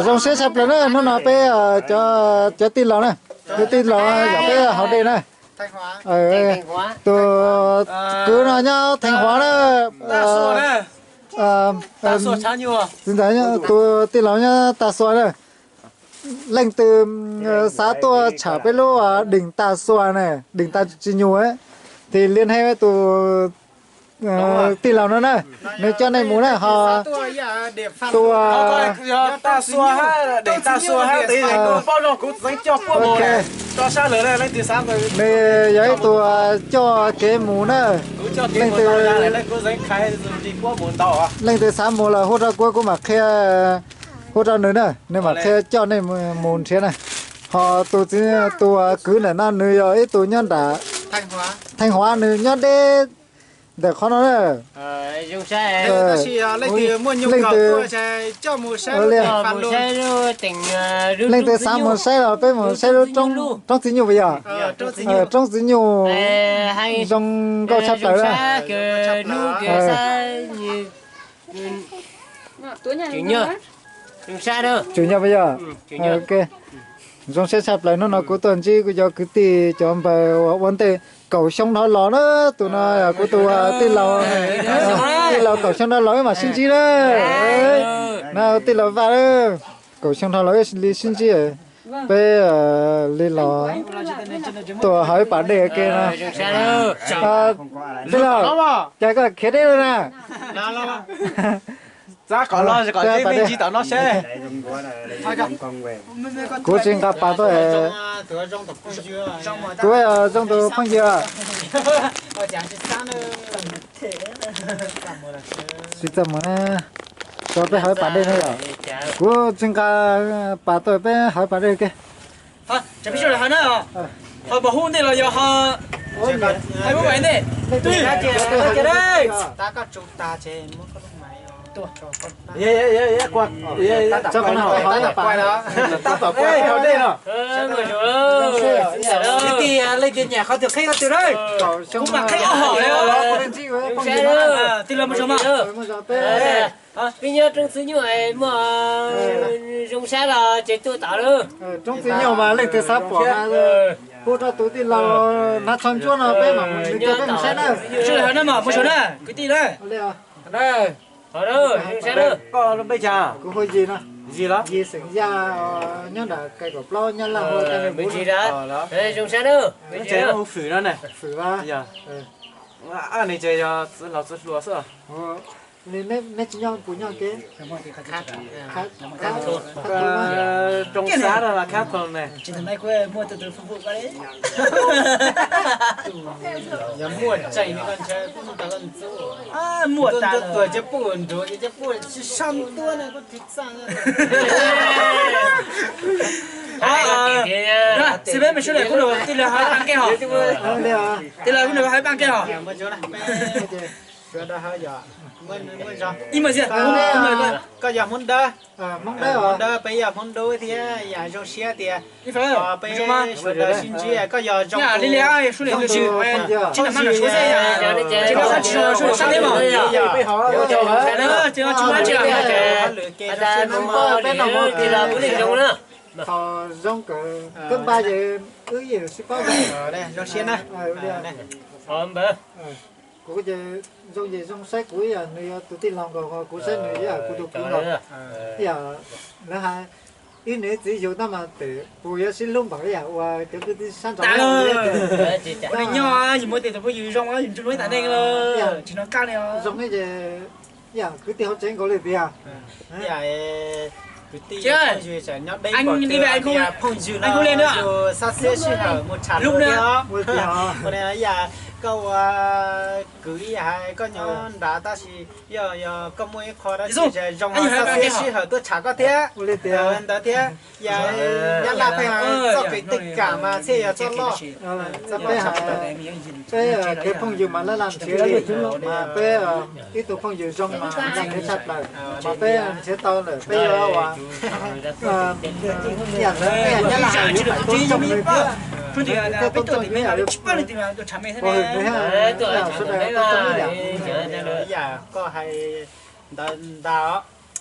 Zoo siab tshaj plaws na, hnub no peb cov tij laug na, cov tij laug yog peb haus dej na. Tus kwv no nyob Theej Huav na, tus tij laug nyob Tag Xua na. Leej twg xav tuaj tsham peb lub deem Tag Xua na, deem Tag Tsis Nyug, tis liab heb tus tij laug no na, nws coj nej mus na ho. Tus Tag Xua, deem Tag Xua hab tis kuv paub zoo kuv txeev coj puab mus. Nws yog ib tug coj kev mus na. Leej twg, leej twg xav mus los hu rau kuv, kuv mam qhia, hu rau nws na, nws mam qhia coj nej mus nrhiav na. Ho tus, tus kwv ntawm no nws yog ib tug nyob nram Theej Huav, nws nyob deb ntawm qhov no na. Leej twg, leej twg xav mus saib los peb mus saib lub roob Txiv Nyuj puas yog? Roob Txiv Nyuj zoo nkauj tshaj plaws na. Tsum nyog puas yog? Zoo siab tshaj plaws hnub no kuv tuaj ntsib kuv cov kwv tij cov npawg uas ua ntej kaum xyoo dhau los na. Tus no kuv tus tij laug, tij laug kaum xyoo dhau los wb mam sib ntsib na. No tij laug Vaj, kaum xyoo dhau los wb li sib ntsib, peb li los tuaj haus ib pas dej ke no. Tij laug, cas koj khiav deb lawm na? Kuv tsis nqa pas tuaj. Kuv yog Zooj tus phooj ywg. Tsis txaj muag na, tso peb haus ib pas dej na yom. Kuv tsis nqa pas tuaj, peb haus ib pas dej ke. Ho npam hub ntej los yog ho, hais muab npam ntej, twb, tab tom kuaj dej no. Kwv tij leej twg nyiam qhov twg qhib qhov twg na. Kuv mam qhib ob hom li. Tij laug mus zoo mas. Peb nyob Roob Txiv Nyuj muaj zoo sab los ces tuaj tom lawm. Roob Txiv Nyuj mas leej twg xav pom mas hu rau tus tij laug hnav tsho ntsuab no peb mam mus, nws coj peb mus saib na. Sawv daws na mas mus saum na kwv tij na. Zoo sab na. Koj lub npe cas? Kuv hu Yis no. Yis los? Yis xeem Yaj, nyob nram Kai Kaum Plaub, Nyab Laj hu Kai Npus. Zoo sab na. Fwm no ne. Fwm a. Nws ces yog txiv laus txiv hluas xwb. Neb tsis nyob puas nyob ke? Roob Xab no los Khab Thoo ne. Yog muaj tseem ne, koj ntshe kuj mus tau koj ntxub. Muaj tas tuaj cov puj nruav, cov puj tsis sab tuaj ne, kuj tsis txaj. Xib peb mus sawv daws kuj nws tij laug hais paj nkej hos. Tij laug kuj nws hais paj nkej hos. Ib maj, koj yog Hmoob Dawb. Hmoob Dawb, peb yog Hmoob Dawb thiab, yam zoo siab tias peb sawv daws sib ntsib, koj yog Zoo, thaum Zoo kawg kab npab ces wb yeej sib paub. Zoo siab na. Kuv ces Zoo ces Zoo saib kuv ib yam nws yog tus tij laug nkaus, kuv saib nws ib yam kuv tus kwv nkaus. Ib yam lawv hais ib niam txiv yug tab mas pem puas yuav sib hlub npaum ib yam uas cov kwv tij sab nraud. Nyob yus muaj tej tus phooj ywg zoo yus ntsib luag ib tam neej los tsis nov qab li. Zoo ces ib yam kwv tij hauv tsev nkaus li tiag. Kwv tij phooj ywg nyob deb npaum tias phooj ywg no yus xab xiab sij hawm mus tsham luag thiab. Ua li yam koj ua kwv ib yam hais koj nyob nrad tab sis yog, yog koj muaj ib qho dab tsi zoo xab xiab sij hawm tuaj tsham koj thiab. Ua li tias ntawd thiab, yam Nyab Laj pheej hais txoj kev tej kam mas thiaj yog txoj loj. Peb kev phooj ywg mas laj laj nrhiav li, mas peb ib tug phooj ywg zoo mas laj nrhiav tshaj plaws, mas peb nrhiav tau lawm peb yuav ua ib yam ntawd, ib yam Nyab Laj hais yuav faim tub coj nws thiab, nrhiav tub coj nws ib yam li pov hwm nws thiab, sawv daws tau coj ib yam. Ib yam koj hais ntawd ntag os.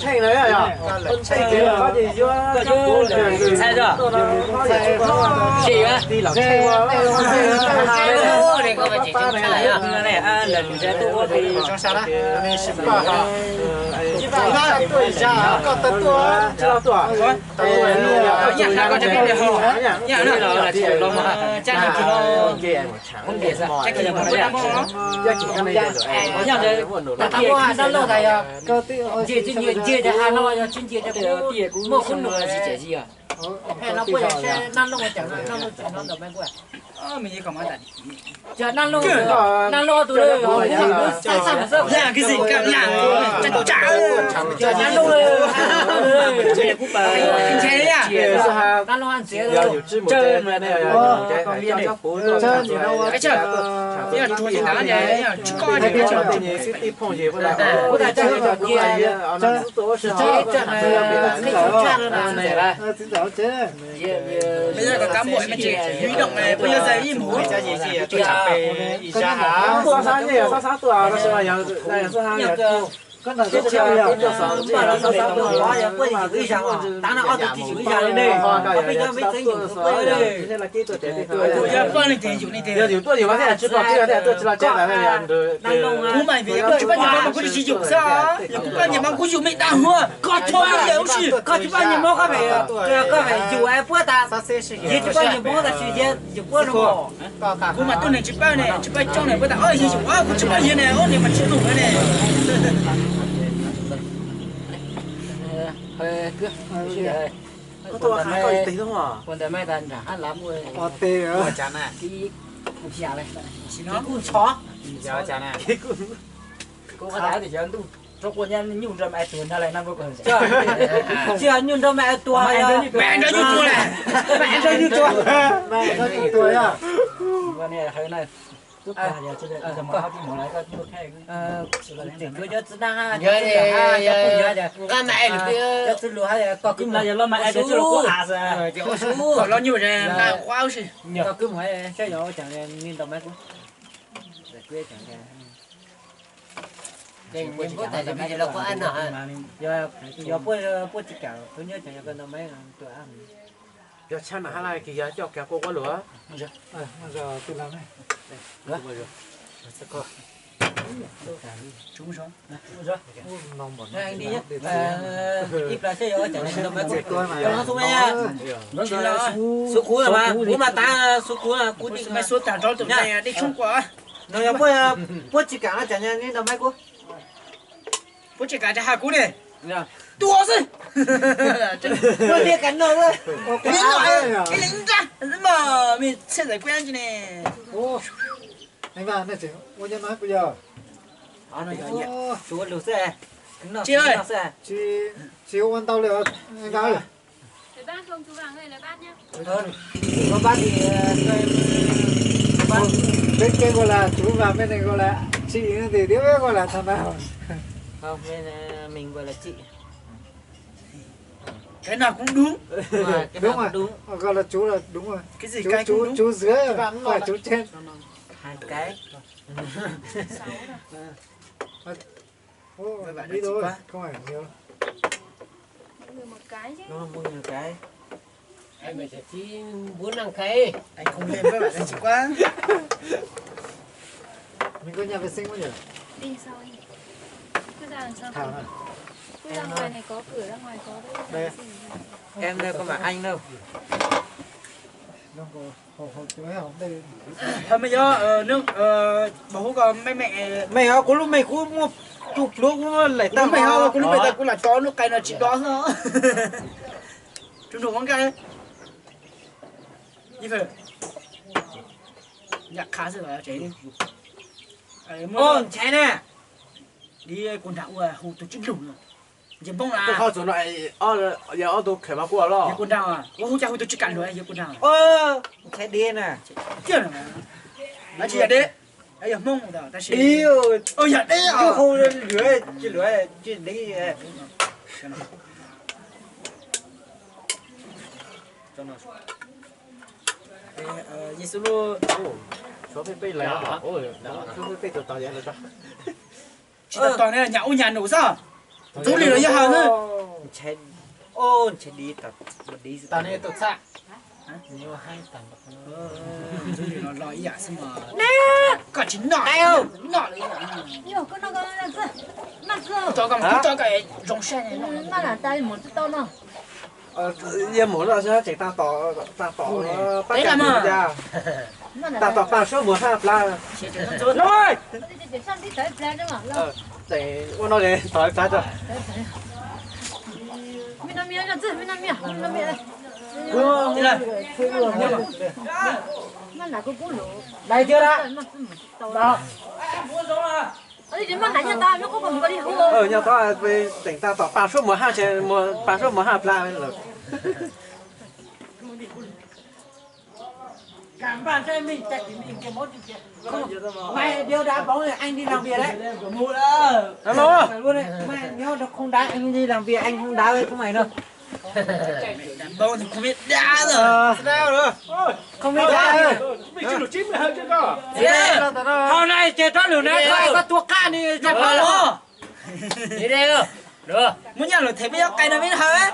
Tsheej na yog, tsheej ces koj ces yuav ntxhais, koj tsis tuaj, koj tsis tuaj. Kuv mas vim kuv tsis poj niam mas kuv tsis yum xwb, yog kuv poj niam mas kuv yum me dab huv. Koj tsis poj niam mas koj phem, koj phem yum es puab tas, yus tsis poj niam mas tab sis yus puab no. Kuv mas tuaj neeg tsis paub ne, tsis paub coob ne, puab tas yus yum, kuv tsis paub yus ne, ob niag mas tsis lug ne. Koj tuaj hais koj tes lub, ua ntawd mas tas nram hab lav ua cas na, kuv xyav le, kuv ntshov, kuv qhov tas tias xyov ntuj tso quaj nyab nyuj nrog mas tuag ntag le no. Tsis yog nyuj nrog mas tuag, mas nrog nyuj tuag le, mas nrog nyuj tuag, mas nrog nyuj tuag yog. Nqa mas es lwm, cov txwv lus hab, cov txwv lus hab, koj kwv mas es cov txwv lus kuv as, koj los nyuj nqa quav si, koj kwv mas saib yog ua cas li ntawd mas kuv Yog puab tsis kam tus nyob ces yog koj ntau mas, yog tshaj no hab la kis yog coj kiag quaj quab lug. Ib plag saib yog ua cas li ntawd mas kuv, xub kuv mas, kuv mas tav xub kuv, kuv mas xub tag rov tus dej tshoob quaj. No yog puab tsis kam ua cas li ntawd mas kuv, puab tsis kam ces has kuv ne, tua xwb. Ib leeg nrab xwb mas me txhiaj txawm kuab tsi ne. Tsis ua ntau li. Peb ke ko las Tsov Vas, mej neeg ko las Tsim Tis, Tiab Viab ko las Thas Nas. Cái nào cũng đúng. Đúng rồi. Đúng rồi. Cái gì cái cũng đúng. Chú, chú Dứa, phải chú trên. Hai cái. Ôi, bạn biết rồi, không phải nhiều. Mỗi người một cái chứ. Nó mua nhiều cái. Anh phải giải trí bốn năm cái. Anh không nên với bạn ấy chịu quá. Mình có nhà vệ sinh không nhỉ? Đi sau anh. Cứ ra đằng sau. Thảo à? Cứ ra ngoài này có cửa, ra ngoài có đấy. Đây. Em đây, không phải anh đâu. Mej yog, mej hub ko mej me, mej hub kuv lub mej kuv muaj tug pluav kuv lawm tag, mej hub kuv lub mej tas kuv lam tso lub qai no tsis dob xwb. Tub nug ua nqaij, yam qha xwb. Ntshai na, di kuv nrag ua hu tus tsib lug no, nce Hmoob na. Yog ob tug kheem mas kuv los, yog kuv nrag ua hu cas hu tus tsib kam lug, yog kuv nrag. Ntshai di na, tsis yog deb, yog Hmoob tab sis yog deb, hu lwm tsis lwm tsis deb. Yeej xub lub, tsis tau tog ne, nyam ub nyam nus xwb. Ntxub li los yog hawm xwb. Ntshai di, ntshai di. Koj tsis noj, noj li. Tso koj mus, tso koj zoo sab. Yeej mus no tseem tag tom, tag tom pab cam mus cas, tag tom pab suab mus haj plab. Tseem ua no li tom plab tso. Lais tiag lawm. Nyob tod tseem tag tom pab suab mus haj, pab suab mus haj plab lawm. Mày điêu đá bóng thì anh đi làm việc đấy. Alo. Mày luôn đấy. Mày nhớ nó không đá, anh đi làm việc, anh không đá với chúng mày đâu. Đá bóng thì không biết đá rồi. Ờ. Đá rồi. Không biết đá. Ôi, mày chưa đủ chín mười hơn chứ con. Hôm nay chơi trót lượt nãy, có tua ca đi, chặt phá lỗ. Đi đây. Được. Muốn nhờ lượt thế biết cái nó biết hơn.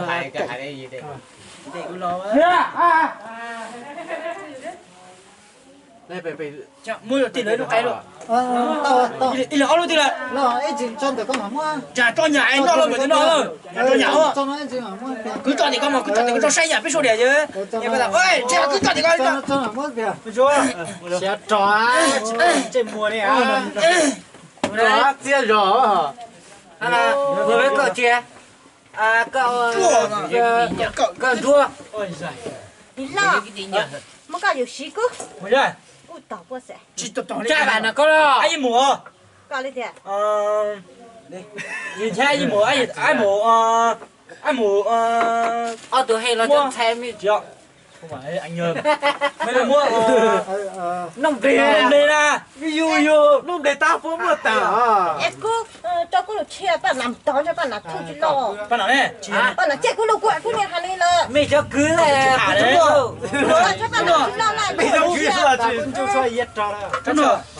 Hais ka hais li. Muab tig lawv lub qai lawm. Ib leeg ob lub tig lawm. Tsam tso nyam es noj los mus no. Tsam tso nyam os. Kwv tso tim ko mas, kwv tso tim ko tso saib yam peb sua diam yog. Kwv tso tim ko. Siav rov, ntsej muag li. Rov txiaj zog. Koj tsis, koj, koj ntsuag. Nws loj, muab koj yus siv kub. Kuj tog puaj xeem. Tsis tau tog li. Caj vas no koj los. Koj li tias. Yus nchab ib mus, ib mus, ib mus. Ob tug he los cov ntxhais me. Muab nooj nplej na. Yus yus nooj nplej tab puab muaj tas. Es kub, tso kub lug tshiab, paj nam tog, paj nam thuj tsis loj. Paj nam ne? Paj nam caj kub lug kuv, kub niag hais li lawm. Mej cov kwv. Paj nam tsis loj na.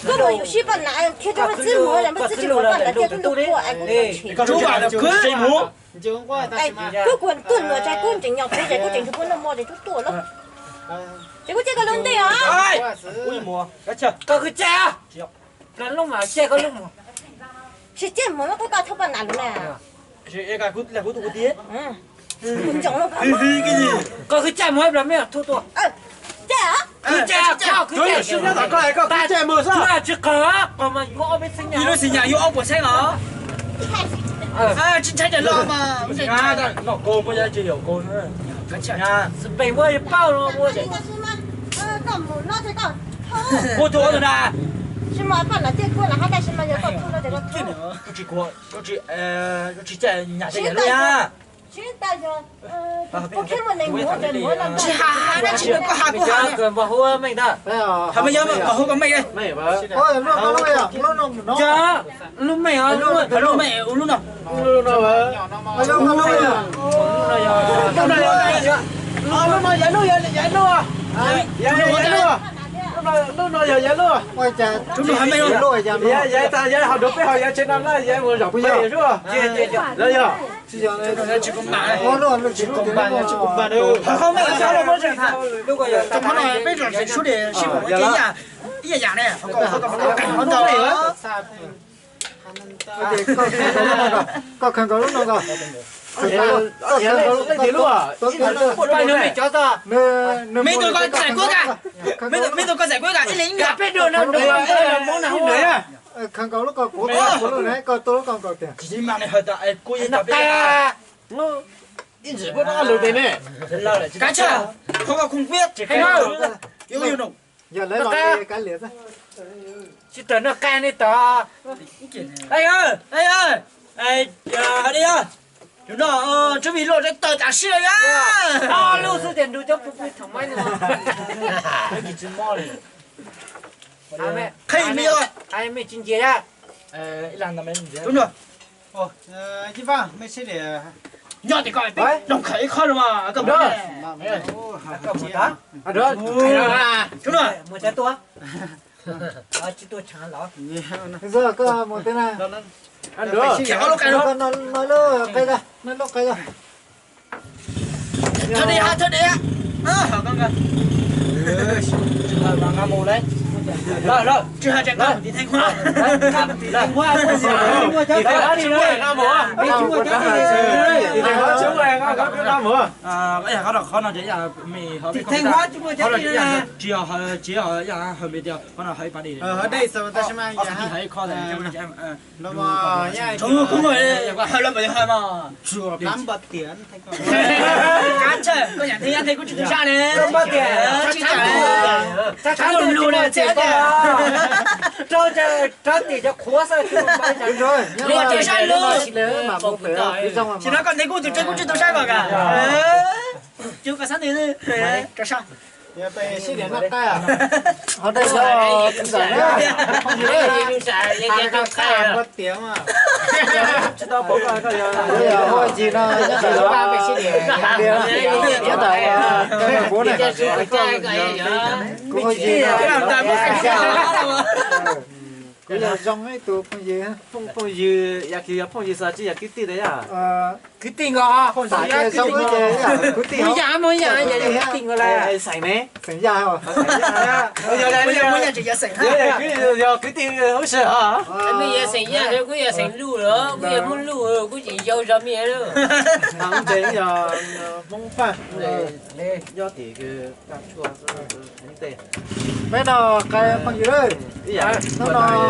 Kub lug yus sib paj nam, khiav rau paj txwb mus, paj txwb tsis pom paj nam caj kub lug kuv, kub tsis. Kub kuv tuaj nuam tsa kub tseem nyom kuv, tsa kub tseem tsis puab noj mov, tsa kub tuaj lawm. Tsa kub caj koj lub ntej os. Koj kwv caj, koj lub mas caj koj lub mas. Tsis caj mus muab kub koj thauj paj nam lub na. Koj kwv caj mus ib plag mej thuj tuaj. Caj, kwv caj, koj kwv caj. Tsis qhov, qhov mas yuav ob peb xeeb, ib lub xis nyas yuav ob puas xeeb los. Tsis ntshai cov loj mas. Noj kau muaj yog tsis yog kau. Xpem muaj pauj no muaj. Muaj tus ua tus na. Tsis kuv, tsis caj nyam caj yam lub na. Tsis has dab tsi, koj has kuv has. Npog hu mej ntag. Has mas yog npog hu koj mej. Lub mej, lub mej, lub no. Lub no yog yav luj, yav luj. Lub no yog yav luj. Yav tas yav hauv dua peb hauv yav tsev no na, yav mus zaum peb yam sub. Yog yog. Tsis kom pam, tsis kom pam, tsis kom pam. Peb zaum sub sib ib yam ne. Koj khaws nkaus lub no ko. Mej tus koj txais kuab ka. Mej tus koj txais kuab ka. Ib leeg ib yam. Khaws nkaus lub ko kuv, kuv lub na, koj tua lub ko nkaus tiag. Ib ntsis kuj lus tes ne. Kav tsij, qhov ko khoom kuib. Yog lawv los kav liam xwb. Tsis tawm noj qab li tod. Hais li, yog, tswv vim luaj tawg tam sim no. Ob lub xwb ces nrug cov pw pw thoom maib no. Qhib me, mej tsis ntsia. Nyob tim ko peb doog khawm ib qho los mas koj mus. Tub no, mus tsa tua. Tsis tua tshav los. Koj mus teb na. Khiav ob lub qe, no lub qe, no lub qe. Thawj deb, thawj deb. Mus Lawm, lawm, tsis hais tias nqa mus tim Theej Huab, nqa mus tim Theej Huab, Theej Huab tsis muaj cov, Theej Huab tsis muaj cov, Theej Huab tsis muaj cov, qhov no, qhov no, tim Theej Huab tsis muaj cov, tsis yog, tsis yog, yog hawm me tias qhov no hawm ib pas dej, qhov no hawm ib qho, hawm los mas hawm mas. Qab ntshaw, koj yam thiab yam thiab kuj tsis tau sab ne. Tsis tau lus na, tsis tau rau tim cov qhuav xwb. Lus tsis sab lus. Tsis no koj ntev kuj tus tsev kuj tsis tau sab kom kam. Cov koj xab nws rau sab. Ho dej xyov tus ntawm na, phooj ywg, hais koj qab npua tiav mas. Tsis tau pom koj, koj yog hu ua Yig no, nyob ntawm Paj Pej Sib Diam, nyob ntawm Kab Npauj Npuv ne. Kuv hu ua Yig no. Kuv yog zoo ib tug phooj ywg. Phooj ywg, yam kiag yog phooj ywg xwb tsis yog kwv tij ntag yom. Kwv tij nkaus, phooj ywg zoo ib ce, kwv tij, kwv tij nkaus lawm. Xeem ne? Xeem Yaj. Yog kwv tij hub si os. Xeem Yaj, kuv yog xeem Luj los, kuv yog Hmoob Luj, kuv tseem yau zog me lawm. Yog Hmoob Faj, nyob tim Peb no qai phooj ywg lawm.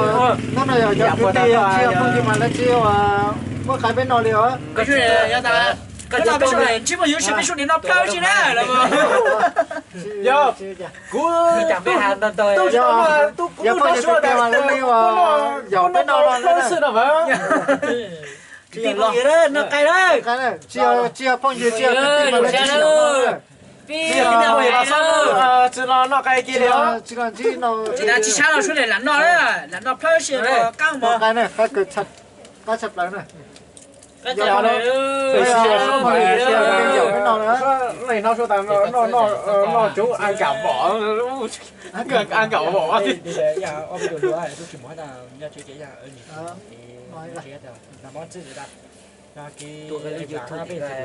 Hnub no yog cov kwv tij tsis yog phooj ywg mas lawv tsis muab qai peb no li os. Peb sawv daws ntsib phooj ywg, peb sawv daws noj plawv si na. Yog kuv, yog phooj ywg kwv tij mas lawv li uas yog peb no xwb no mas. Tsis yog phooj ywg, tsis yog kwv tij mas lawv tsis yog. Tsis yog phooj ywg mas xab, tsis los noj qai kiag li os. Tsis los ntsib no. Tsis tas tsis sab los sub lam noj, lam noj plawb si qab mos. Qab tshaj plaws na. Yog peb no, leej no sub tas noj, noj coob a nkam vom, a nkam vom. Peb sawv daws hawb ib leeg hawb ib leeg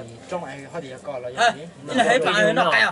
noj qai.